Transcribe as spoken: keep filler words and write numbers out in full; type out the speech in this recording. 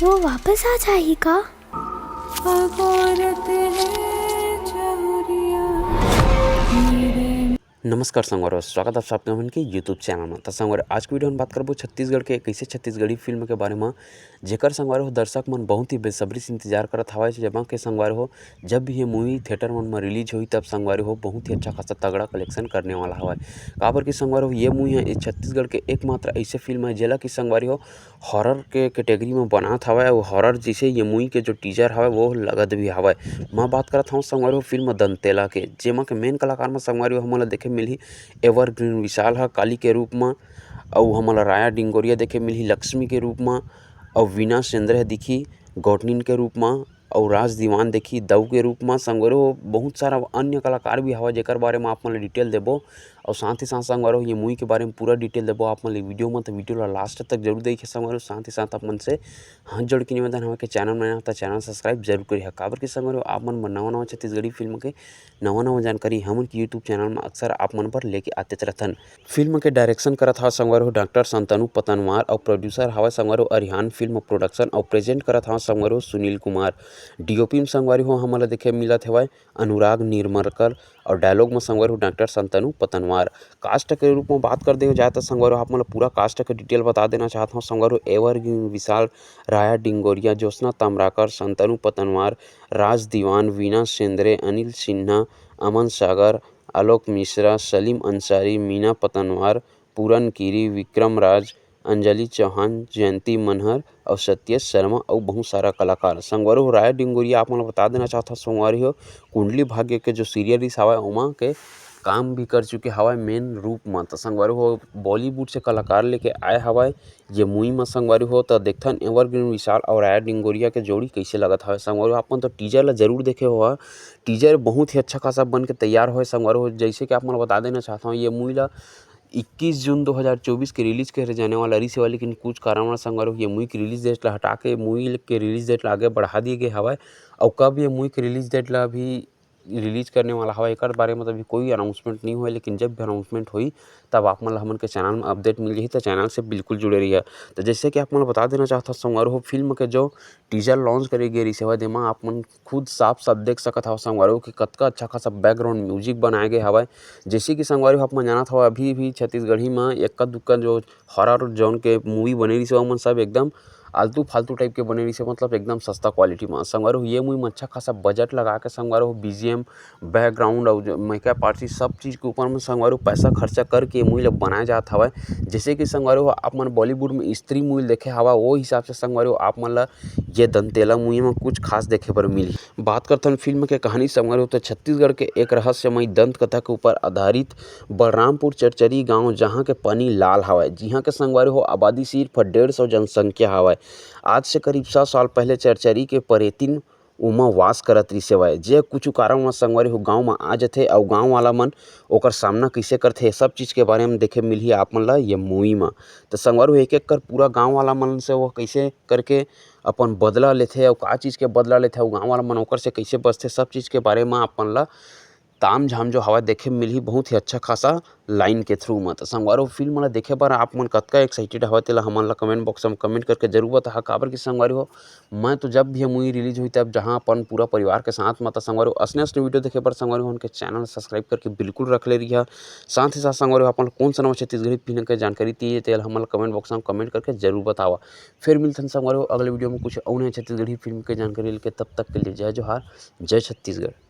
वो वापस आ जाही का? नमस्कार संगवारी हो, स्वागत है आप सबके हमन के YouTube चैनल में। तो संगवारी, आज की वीडियो में बात करबो छत्तीसगढ़ के एक ऐसे छत्तीसगढ़ी फिल्म के बारे में, जेकर संगवारी हो दर्शक मन बहुत ही बेसब्री से इंतजार करत हवय, जेमा के संगवारी हो जब भी ये मूवी थिएटर मन में रिलीज होई, तब संगवारी हो बहुत ही अच्छा खासा तगड़ा कलेक्शन करने वाला हवय। काबर कि संगवारी हो, ये मूवी है छत्तीसगढ़ के एकमात्र ऐसे फिल्म है, जेला कि संगवारी हो हॉरर के कैटेगरी में बनात हवय, अउ हॉरर जैसे ये मूवी के जो टीजर हवय, वो लगत भी हवय। मैं बात करत हूँ संगवारी हो फिल्म दंतेला के, जेमा के मेन कलाकार में संगवारी हो हमन ला देखे मिलही एवरग्रीन विशाल ह काली के रूप में, अउ हमन ला राया डिंगोरिया देखे मिलही लक्ष्मी के रूप में, अउ वीना सेंद्र ह दिखी गौटनिन के रूप में, अउ राज दीवान देखी दऊ के रूप में। संगवारी हो बहुत सारा अन्य कलाकार भी हवय, जेकर बारे में आप मन ला डिटेल देबो, अउ साथ ही साथ संगवारी हो ये मूवी के बारे में पूरा डिटेल देबो आप मन ला वीडियो में। तो वीडियो ला लास्ट तक जरूर देखिए संगवारी हो। साथ ही साथ आप मन से हाथ जोड़ के निवेदन हवय कि चैनल में नया हो तो चैनल सब्सक्राइब जरूर करिए, काबर कि संगवारी हो आप मन बर नवा नवा छत्तीसगढ़ी फिल्म के नवा नवा जानकारी हमन के YouTube चैनल में अक्सर आप मन बर लेके आते रहथन। फिल्म के डायरेक्शन करत हवय संगवारी हो डॉक्टर शांतनु पतनवार, अउ प्रोड्यूसर हवय संगवारी हो अरिहान फिल्म प्रोडक्शन, अउ प्रेजेंट करत हवय संगवारी हो सुनील कुमार। डीओपी में संगवारी हो हमन ला देखे मिलत हवय अनुराग निर्मलकर, अउ डायलॉग में संगवारी हो डॉक्टर शांतनु पतनवार। कास्ट के रूप में बात कर दे जाए तो संगवारी हो आप मन ला पूरा कास्ट के डिटेल बता देना चाहत हूँ संगवारी हो। एवरग्रीन विशाल, राया डिंगोरिया, ज्योत्सना ताम्राकर, शांतनु पतनवार, राज दीवान, वीना सेंद्रे, अनिल सिन्हा, अमन सागर, आलोक मिश्रा, सलीम अंसारी, मीना पतनवार, पूरन कीरी, विक्रम राज, अंजलि चौहान, जयंती मनहर अउ सतीश शर्मा अउ बहुत सारा कलाकार। संगवारी हो राया डिंगोरिया आप मन ला बता देना चाहत हूँ संगवारी हो कुंडली भाग्य के जो सीरियल रिस हवय ओमा के काम भी कर चुके हवय मेन रूप म। त संगवारी हो बॉलीवुड से कलाकार लेके आए हवय ये मूवी म संगवारी हो। त देखथन एवरग्रीन विशाल अउ राया डिंगोरिया के जोड़ी कैसे लगत हवय संगवारी हो। आप मन तो टीजर ला जरूर देखे हो, टीजर बहुत ही अच्छा खासा बन के तैयार होय संगवारी हो। जैसे कि आप मन ला बता देना चाहत हूँ ये मूवी ला इक्कीस जून दो हज़ार चौबीस के रिलीज करे जाने वाला रिस हवय, लेकिन कुछ कारणवश संगवारी हो ये मूवी के रिलीज डेट ला हटा के मूवी के रिलीज डेट ला आगे बढ़ा दिए गए हवय। अउ कब ये मूवी के रिलीज डेट ला अभी रिलीज करने वाला हवय एकर बारे में तो अभी कोई अनाउंसमेंट नहीं हुआ है, लेकिन जब भी अनाउंसमेंट होई तब आप मन ला हमन के चैनल में अपडेट मिल जाही, तो चैनल से बिल्कुल जुड़े रहिए। तो जैसे कि आप मन ला बता देना चाहत हूँ संगवारी हो फिल्म के जो टीजर लॉन्च करे गे रिस हवय, जेमा आप मन खुद साफ साफ देख सकत हव संगवारी हो कि कतका अच्छा खासा बैकग्राउंड म्यूजिक बनाए गए हवय। जैसे कि संगवारी हो आप मन जानत हव अभी भी छत्तीसगढ़ी म एक्का दुक्का जो हॉरर जॉन के मूवी बने रिस हवय ओमन सब एकदम आलतू फालतू टाइप के बने रिस हवय, मतलब एकदम सस्ता क्वालिटी म। संगवारी हो ये मूवी म अच्छा खासा बजट लगा के संगवारी हो बीजीएम, बैकग्राउंड अउ जो मेकअप आर्टिस्ट सब चीज के ऊपर में संगवारी हो पैसा खर्चा करके ये मूवी ला बनाए जात हवय। जैसे कि संगवारी हो आप मन बॉलीवुड में स्त्री मूवी देखे हवा, वो हिसाब से संगवारी हो आप मन ला ये दंतेला मूवी में कुछ खास देखे बर मिली। बात करथन फिल्म के कहानी संगवारी हो तो छत्तीसगढ़ के एक रहस्यमयी दंत कथा के ऊपर आधारित बलरामपुर चरचरी गांव, जहां के पानी लाल हवय, जिहां के संगवारी हो आबादी सिर्फ डेढ़ सौ जनसंख्या हवय। आज से करीब सौ साल पहले चरचरी के परेतिन उमा वास करत रिस हवय, जे कुछ कारणवश संगवारी हो गांव म आ जथे अउ गांव वाला मन ओकर सामना कइसे करथे, सब चीज के बारे में देखे मिलही आप मन ला ये मूवी म। त संगवारी हो एक एक कर पूरा गांव वाला मन से वो कइसे करके अपन बदला लेथे अउ का चीज के बदला लेथे अउ गांव वाला मन ओकर से कइसे बचथे, सब चीज के बारे में आप मन ला ताम झाम जो हवय देखे मिलही बहुत ही अच्छा खासा लाइन के थ्रू म। त संगवारी हो फिल्म ला देखे बर आप मन कतका एक्साइटेड हवय तेला हमन ला कमेंट बॉक्स में कमेंट करके जरूर बताहा, काबर कि संगवारी हो मैं तो जब भी ये मूवी रिलीज होई तब जहां अपन पूरा परिवार के साथ म। त संगवारी हो असने असने वीडियो देखे बर संगवारी हो उनके चैनल सब्सक्राइब करके बिल्कुल रख ले रहिहा। साथ ही साथ संगवारी हो अपन कौन सा नवा छत्तीसगढ़ी फिल्म के जानकारी चाहिए तेला हमन ला कमेंट बॉक्स में कमेंट करके जरूर बतावा। फिर मिलथन संगवारी हो अगले वीडियो में कुछ अउ नया छत्तीसगढ़ी फिल्म के जानकारी लेके, तब तक के लिए जय जोहार, जय छत्तीसगढ़।